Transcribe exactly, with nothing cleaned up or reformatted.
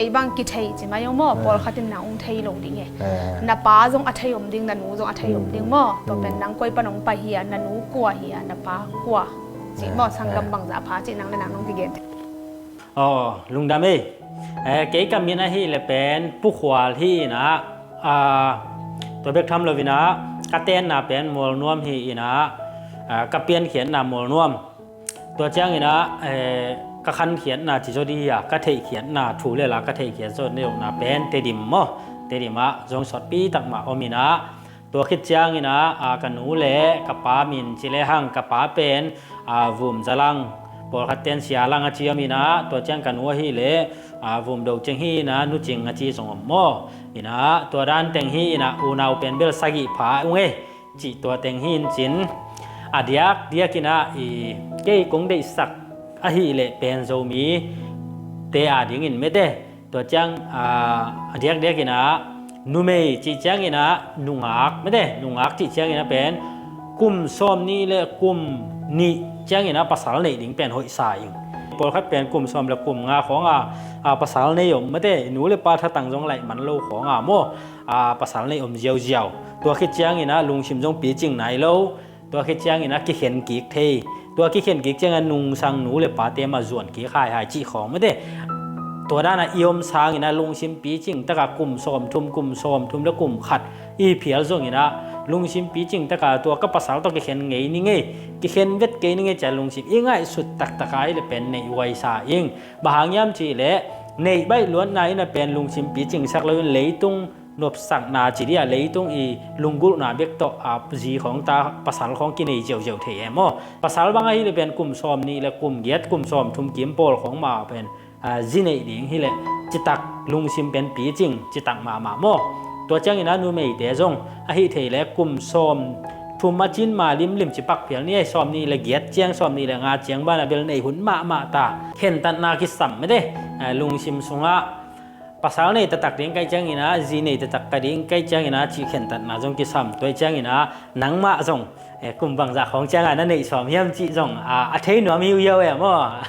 Ei bang kithei ci mai aw maw, pawlkhat in nang ong thei lo ding e. Na pa zong a thei om ding, na nu zong a thei om ding maw. Tua pen nang koi pan ong pai hi a, na nu kua hi a, na pa kua ci maw, sanggam bangzah pha ci nang le nang nong kigen. Aw, lungdam ei. Kei ka min ahih leh pen Pu Khual hi in ah, tua bek tham lo in ah ka tenna pen Mualnuam hi in ah, ka piankhiatna Mualnuam. Tua ciangin ah ka khankhiatna ci zaw dih a, ka theihkhiatna, thu le la ka theihkhiat zaw dihna pen Tedim maw, Tedim ah zong sawtpi tak mah om in ah, tua khit ciangin ah ka nu le ka pa min ci lehang, ka pa pen Vum Za Lang, pawlkhat ten Sia Lang a ci om in ah, tua ciang ka nu ahih leh Vum Do Cing hi in ah, Nu Cing a ci zong om maw. In ah tua dan teng hi in ah unau pen bel sagih pha ung ei. Cih tua teng hi in cin, a diakdiak in ah kei kong deihsak ahih leh pen Zomite a dingin mete. Tua ciang a diakdiak in ah numei cih ciangin ah nungak mete, nungak cih ciangin ah pen kum sawm nih le kum nih ciangin ah pasal neih ding pen hoihsa ing. Pawlkhat pen kum sawm le kum nga khawng a pasal nei om mete, nu le pa thatang zong laih man lo khawng a maw. Pasal neih om ziauziau. Tua khit ciangin ah lungsim zong picing nai lo. Tua khit ciangin ah kikhen kik thei. Tua kikhen kik ciangin ah nungsang nu le pate mah zuan kik haihai cih khawng mete. Tua dan ah i om sangin ah lungsim picing tak a kum sawmthum, kum sawmthum le kum khat i phial zongin ah lungsim picing tak a tua ka pasal tawh kikhen ngei ning ei, kikhen vet kei ning ei ci-a lungsim i ngaihsut taktak a i le pen neih huaisa ing. Bang hang hiam cih leh neih baih luatna in ah pen lungsim picingsak lo in leitung nopsakna ci dih a, leitung i lunggulhna bek tawh a zi khawng ta pasal khawng kinei ziauziau thei e maw. Pasal bang ahih leh pen kum sawm nih le kum giat, kum sawmthum kim pawl khawng mah pen zi neih ding hi leh citak lungsim pen picing citak mahmah maw. Tua ciangin ah numeite zong ahih thei leh kum sawmthum a cin ma limlim ci pak phial ni ei, sawm nih le giat ciang, sawm nih le nga ciang ban ah bel neih hun mahmah ta. Khentatna kisam mete, lungsim sungah pasal nei taktak ding ka hih ciangin ah, zi nei taktak ka ding ka hih ciangin ah cih khentatna zong kisam. Tua hih ciangin ah nangmah zong kum bangzah khawng ciang a na neih sawm hiam cih zong a thei nuam hi uh hiau e maw.